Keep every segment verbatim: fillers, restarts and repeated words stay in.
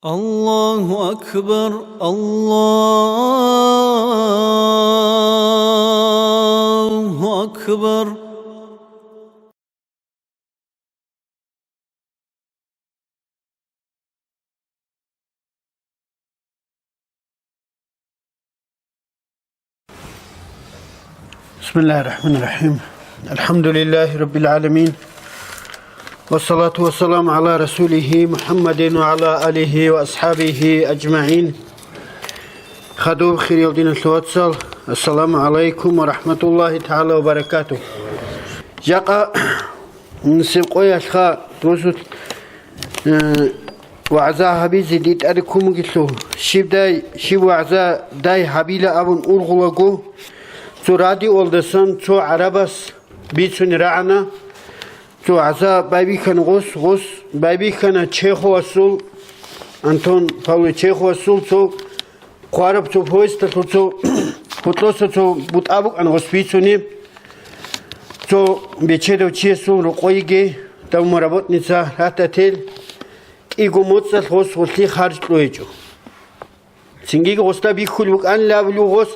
الله أكبر، الله أكبر. بسم الله الرحمن الرحيم. الحمد لله رب العالمين. والصلاة والسلام على رسوله محمد وعلى آله وأصحابه أجمعين. Хадуб, хириял диналъул вацал, ассаламу гӀалайкум ва рахӀматуллагьи тагӀала ва баракатугь. Жакъа нусеб къоялъха дозул, э, вагӀза гьабизе дитӀари кумугелъул, щибдай, щиб вагӀза дай гьабила абун ургъулаго, цо радиолдасан цо гӀарабас бицунеб рагӀана, цо вагӀза байбихьана гъос, гъос байбихьана Чеховасул, Антон Павлович Чеховасул цо хъвараб цо поездалъул цо гьоркьоса цо бутӀа букӀана гъос бицунеб, цо бечедав чиясул рокъойги, домработница, ратател, кӀиго моцӀалъ гъос гъулъи харж кьугьечӀо. Цинги гъосда бихьулеб букӀанила абулев гъос,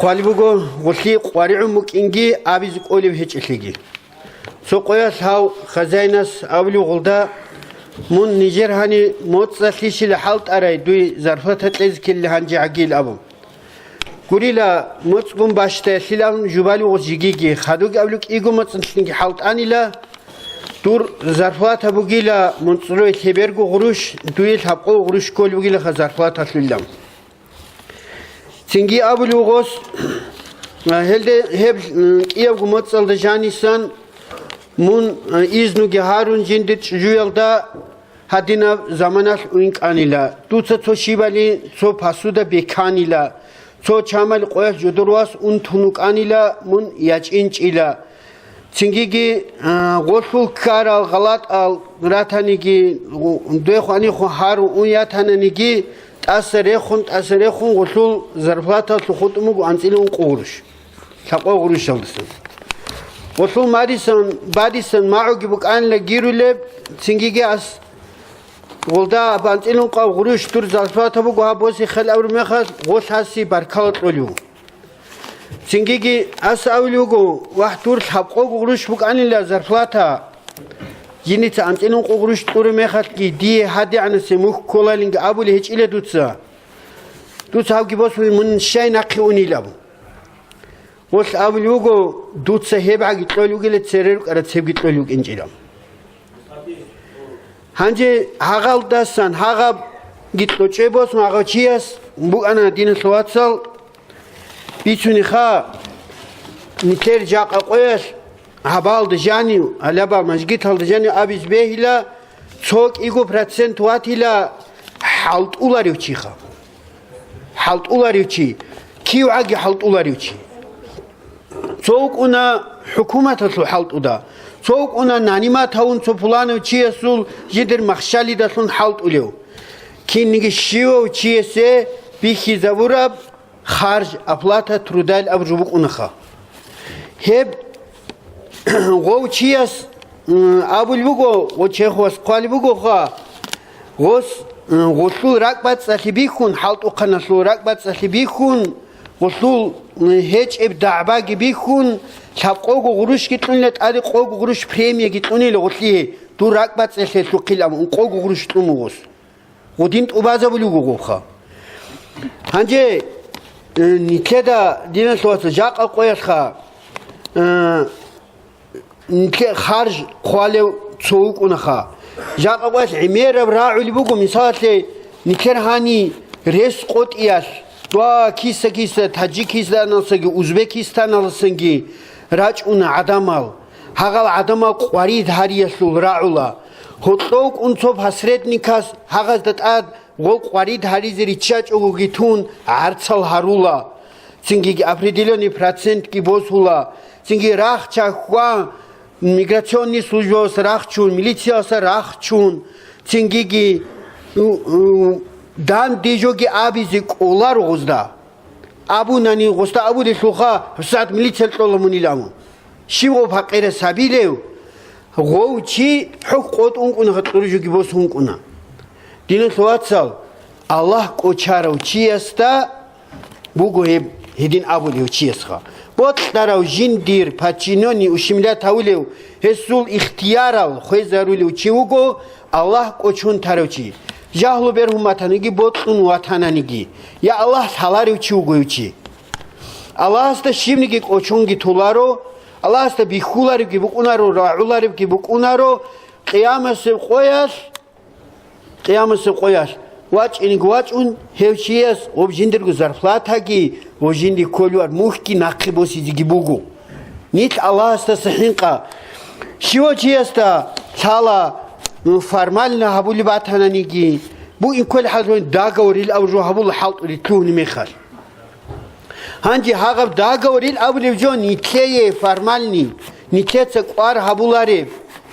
хъвалеб буго, гъулъи къваригӀун букӀинги абизе кӀолеб гьечӀелъиги. Цо къоялъ гьав хозяинас абулев гъолда: «Мун нижер гьани моцӀалъищила хӀалтӀарай, дуе зарплата кьезе ккелила гьанже гӀагил», – абун. Гурила, моцӀгун бащдайилан жубалев гъос жигиги, хадуги абулев кӀиго моцӀалъниги хӀалтӀанила, дур зарплата бугила моцӀрой лъеберго гъурущ, дуе лъабкъо гъурущ кколеб бугилаха зарплаталъулилан. Цинги абулев гъос, а, гьелде гьеб, м, кӀиябго моцӀалда жанисан мун, а, изнуги гьарун жиндир чӀужуялда гьадинаб заманалъ уинкъанила, дуца цо щибали, цо посуда беканила, цо чамали къоялъ жодор вас унтун вукӀанила, мун ячӀинчӀила. Цингиги, а, гъолъул ккарал гъалатӀал ратаниги, гъу-, деху-аниху гьарун ун ятананиги, тӀаса рехун, тӀаса рехун гъолъул зарплаталъул хутӀун буго анцӀила ункъо гъурущ. Лъабкъо гъурущалдасан. Гъолъул марисан, барисан магӀуги букӀанила гирулеб, цингиги ас гъолда анцӀила ункъо гъурущ дур зарплата буго гьаб босихъел абураб мехалъ, гъолъ гьасе баркала кьолев. Цингиги ас абулев вуго: «Вагь, дур лъабкъого гъурущ букӀанила зарплата, жиница анцӀила ункъо гъурущ кьураб мехалъги, дие гьадигӀанасе мухь кколалинги абулеб гьечӀила дуца. Дуца гьабги босун, мун щай нахъе унилан?» Гъолъ абулев вуго: «Дуца гьебгӀаги кьолев вугила, цере рукӀарал цебги кьолев вукӀинчӀила». Гьанже гьагъалдасан гьагъабги кьочӀеб босун гьагъав чияс букӀана, диналъул вацал, бицунеха, нилъер жакъа къоялъ гьабалда жанив, гьалаба мажгиталда жанив абиз бегьила, цо кӀиго процент ватила хӀалтӀуларев чиха. ХӀалтӀуларев чи, кивгӀаги хӀалтӀуларев чи. Цо вукӀуна хӀукуматалъул хӀалтӀуда, цо вукӀуна нанимат гьавун цо пуланав чиясул жидер махщалидалъун хӀалтӀулев. Кинниги щивав чиясе бихьизабураб харж, оплата трудайил абураб жо букӀунаха. Гьеб гъов чияс, м, абулеб буго, гъо чехвас хъвалеб бугоха, гъос, м, гъолъул ракӀбацӀцӀалъи бихьун, хӀалтӀухъаналъул ракӀбацӀцӀалъи бихьун, гъолъул, м, гьечӀеб дагӀбаги бихьун, лъабкъого гъурущги кьунила, тӀаде къого гъурущ премияги кьунила гъолъие, дур ракӀбацӀцӀалъиялъухъил абун, ункъого гъурущ кьун вугос. Гъудин тӀубазабулев вугоха. Гьанже, э, нилъеда, диналъул вацал, жакъа къоялъха, э, нилъе харж хъвалев цо вукӀунаха. Жакъа къоялъ гӀемераб рагӀулеб буго, мисалалъе, нилъер гьани рес къотӀиялъ ва киса-киса, Таджикистаналсаги, Узбекистаналсанги рачӀуна гӀадамал. Гьагъал гӀадамал къварид гьариялъул рагӀула. Гьоркьов кӀун цо посредникас гьагъазда тӀад гъол къварид гьаризе риччачӀогоги тун гӀарцал гьарула. Цинги определённый процентги босула. Цинги рахча хьва, миграционный службаялъа рахчун, милициялъа рахчун. Цингиги, у, у, данде жоги абизе кӀоларо гъозда. Абунани гъосда абулелъулха, гьабсагӀат милиция кьола мунилан. Щив гъов пакъира сабилев? Гъов чи хӀухь къотӀун кӀуна, гьатӀур жоги босун кӀуна. Диналъул вацал, Аллагь кӀочарав чиясда буго гьеб гьедин абулев чиясха. Бокьарав жиндир подчинённый, ущемлять гьавулев, гьесул ихтиярал хвезарулев чи вуго Аллагь кӀочон тарав чи. Жагьлу бергьун батаниги, бокьун ватананиги, я Аллагь лъаларев чи вуго гьев чи. Аллагьасда щибниги кӀочонги толаро, Аллагьасда бихьуларевги букӀунаро, рагӀуларевги букӀунаро, Къиямасеб къоялъ, Къиямасеб къоялъ вачӀинеги вачӀун, гьев чияс гъоб жиндирго зарплатаги ва жинди кколевар мухьги нахъе босизеги буго. Нилъ Аллагьасдаса хӀинкъа. Щивав чиясда лъала, ну, формально гьабулеб батананиги, буин кколеб хӀалалъун договорил абуржу гьабула хӀалтӀулел лъугьунеб мехалъ. Гьанже гьагъаб договорил абулеб жо нилъее формальный, нилъеца кӀвар гьабулареб,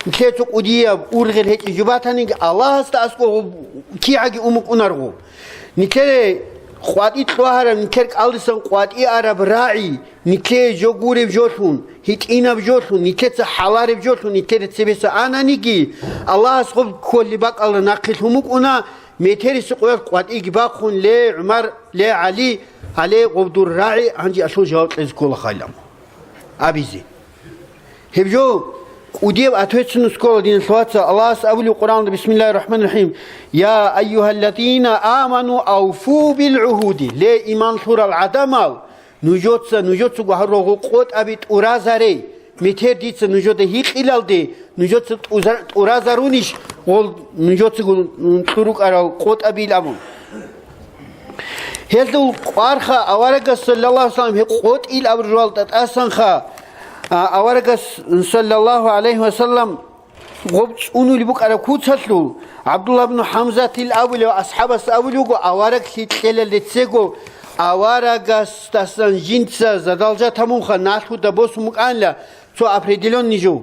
нилъеца кӀудияб ургъел гьечӀеб жо батаниги, Аллагьасда аскӀов кигӀаги умукӀунарго. Нилъее къватӀи кьвагьараб, нилъер кӀалдисан къватӀи араб рагӀи, нилъее жо гуреб жолъун, гьитӀинаб жолъун, нилъеца хӀалареб жолъун, нилъеда цебеса ананиги, Аллагьас гъоб кколеб бакӀалда нахъе лъумукӀуна, Метерисеб къоялъ къватӀиги бахъун, ле, ГӀумар, ле, ГӀали, гьале гъоб дур рагӀи гьанже алъул жаваб кьезе ккола хъайлам абизе. Гьеб жо кӀудияб ответственность ккола, диналъул вацал. Аллагьас абулеб Къуръанда, бисмиллагьир рахӀманир рахӀим: «Я айюгьаллазина аману, авфу бил гӀугьуди», ле, иман лъурал гӀадамал, Нужеца, нужецаго гьарурал къотӀаби тӀуразаре. Метер дица нужеда гьикъилалде, нужеца тӀуза-, тӀуразарунищ гъол нужецаго, м, кьурукӀарал къотӀабил абун. Гьелъул кӀварха аварагас, саллаллагьу гӀалайгьи ва саллам, гьеб къотӀил абуржугьалда тӀасанха, а, аварагас, саллаллагьу гӀалайгьи ва саллам, Гъоб цӀунулеб букӀараб куцалъул, ГӀабдулла ибн ХӀамзатил абулев асхӀабас абулев вуго, авараг лъикӀлъелалде цего, аварагасдасан жинца задолжать гьабунха налъуда босун букӀанила цо определённый жо.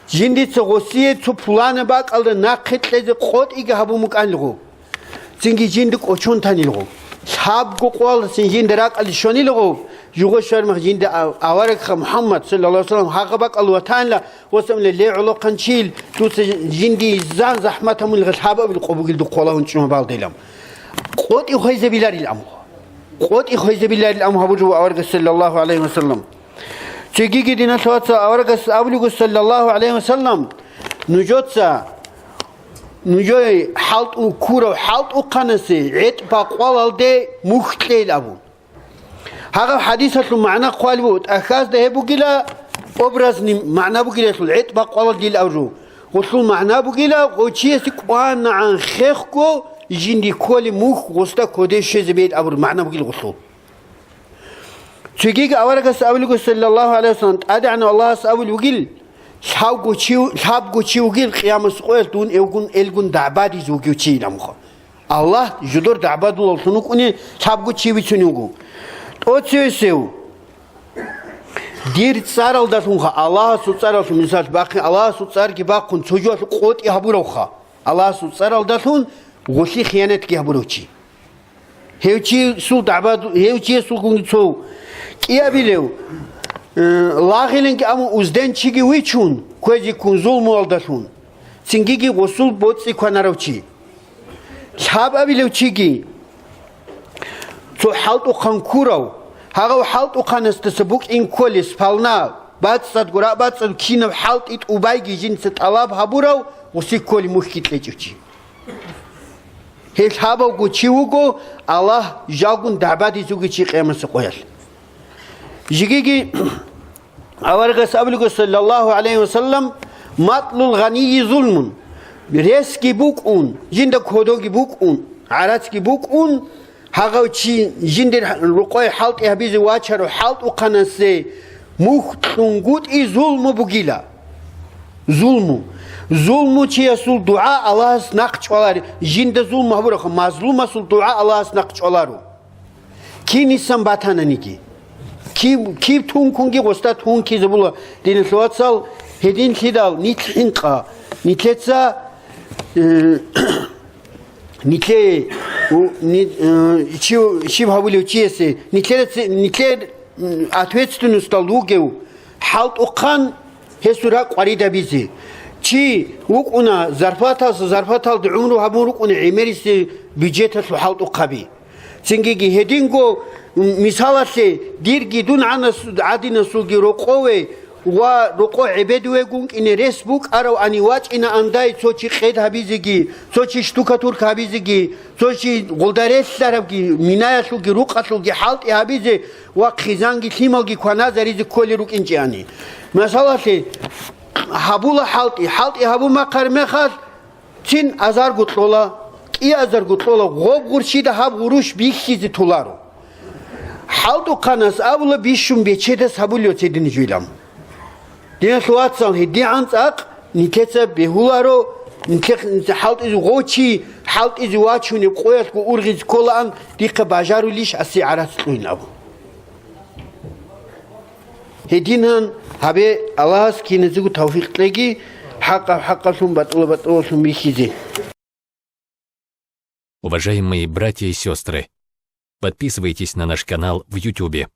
Жиндица гъосие цо пуланаб бакӀалда нахъе кьезе къотӀиги гьабун букӀанилго. Цинги жинда кӀочон танилгъу. Лъабго къоялдасан жинда ракӀалде щванилгъу, жугъо щвармах жинда ав-, аварагха МухӀаммад, саллаллагьу гӀалайгьи ва саллам, гьагъа бакӀал ватанила, ва самле ле гӀолохъанчил, дуца жинди зан захӀмат гьамулгъа лъабабил къобугил духъ валагьун чӀумабалдилан. КъотӀи хвезабиларил амгъу. КъотӀи хвезабиларил амгъу гьабужу аварагас, саллаллагьу гӀалайгьи ва саллам. Цогиги диналъул вацал аварагас абулего, саллаллагьу гӀалайгьи ва саллам, нужеца Нужее хӀалтӀу ккурав хӀалтӀухъанасе гӀетӀ бакъвалалде мухь кьейил абун. Гьагъаб хӀадисалъул магӀна хъвалеб буго, тӀахьазда гьеб бугила, образный магӀна бугилалъул, гӀетӀ бакъвалалдил абру. Гъулъул магӀна бугила, гъов чиясе кӀванагӀан хехго жинди кколеб мухь гъосда кодее щвезабейил абру магӀна бугила гъулъул. Цогиги аварагас абулего, саллаллагьу гӀалайгьи ва саллам, ТӀадегӀанав Аллагьас абулев вугил, лъабго чи, лъабго чи вугил, Къиямас къоялъ дун эвгун, элгун дагӀбадизе вугев чи иламха. Аллагь жодор дагӀбадулавлъун вукӀуни лъабго чи вицунев вуго. ТӀоцевесев, дир цӀаралдалъунха, Аллагьасул цӀаралъун, мисал бахъин, Аллагьасул цӀарги бахъун, цо жоялъ къотӀи гьабуравха. Аллагьасул цӀаралдалъун гъолъи хиянатги гьабурав чи. Гьев чиясул дагӀба-, гьев чиясулгун цов кӀиабилев, э, лагъилинги аму узден чиги вичун, кквезеккун зулмуялдалъун, цингиги гъосул боцӀи кванарав чи. Лъабабилев чиги, цо хӀалтӀухъан ккурав, гьагъав хӀалтӀухъанасдаса букӀин кколес пална, бацӀцӀадго рабацӀцӀад кинаб хӀалтӀи тӀубайги жинца тӀалаб гьабурав, гъуси кколи мухьги кьечӀев чи. Гьел гьабавго чи вуго, Аллагь жалгун дагӀбадизе вугев чи Къиямасеб къоялъ. Жигиги аварагас абулего, саллаллагьу гӀалайгьи ва саллам: «Матлул гъанийи зулмун». Ресги букӀун, жинда кодоги букӀун, гӀарацги букӀун, гьагъав чи жиндир рукъой хӀалтӀи гьабизе вачарав хӀалтӀухъанасе мухь кьунгутӀи зулму бугила. Зулму. Зулмучиясул дугӀа Аллагьас нахъ чӀвалари. Жинда зулму гьабурахъа, мазлумасул дугӀа Аллагьас нахъ чӀваларо. Кинисан батананиги. Кив, кив тункунги гъосда тункизабула, диналъул вацал, гьединлъидал нилъ хӀинкъа, нилъеца, э, нилъее, у, ни-, э, чи-, щиб гьабулев чиясе, нилъеда це-, нилъер, м, ответственностал вугев хӀалтӀухъан гьесул ракӀ къваридабизе. Чи вукӀуна зарплаталса, зарплаталда гӀумру гьабун рукӀуна гӀемерисеб бюджеталъул хӀалтӀухъаби. Цингиги гьединго, м, мисалалъе, дирги дун гӀанас-, гӀадинасулги рокъове ва рокъо гӀебедуве гункӀине рес букӀаравани вачӀинаандай цо чи къед гьабизеги, цо чи штукатурка гьабизеги, цо чи гъолдарелъарабги, минаялъулги, рукъалъулги хӀалтӀи гьабизе ва хъизанги лъималги кваназаризе кколел рукӀинчӀани. Масалалъе, гьабула хӀалтӀи, хӀалтӀи гьабун бахъар мехалъ, цин азарго кьола, кӀиазарго кьола, гъоб гъурщида гьаб гъурущ бихьизе толаро. ХӀалтӀухъанас абула бищун бечедас гьабулев цедин жуйлан. Диналъул вацал, гьедигӀан цӀакъ нилъеца бегьуларо, нилъех-, нилъеца хӀалтӀизе гъов чи, хӀалтӀизе вачунеб къоялъго ургъизе кколаан, дихъа бажарулищ асе гӀарац кьуйин абу. Гьединан гьабе, Аллагьас киназего тавфикъ кьеги, хӀакъаб хӀакъалъун, батӀулаб батӀулалъун бихьизе. Уважаемые братья и сестры, подписывайтесь на наш канал в Ютубе.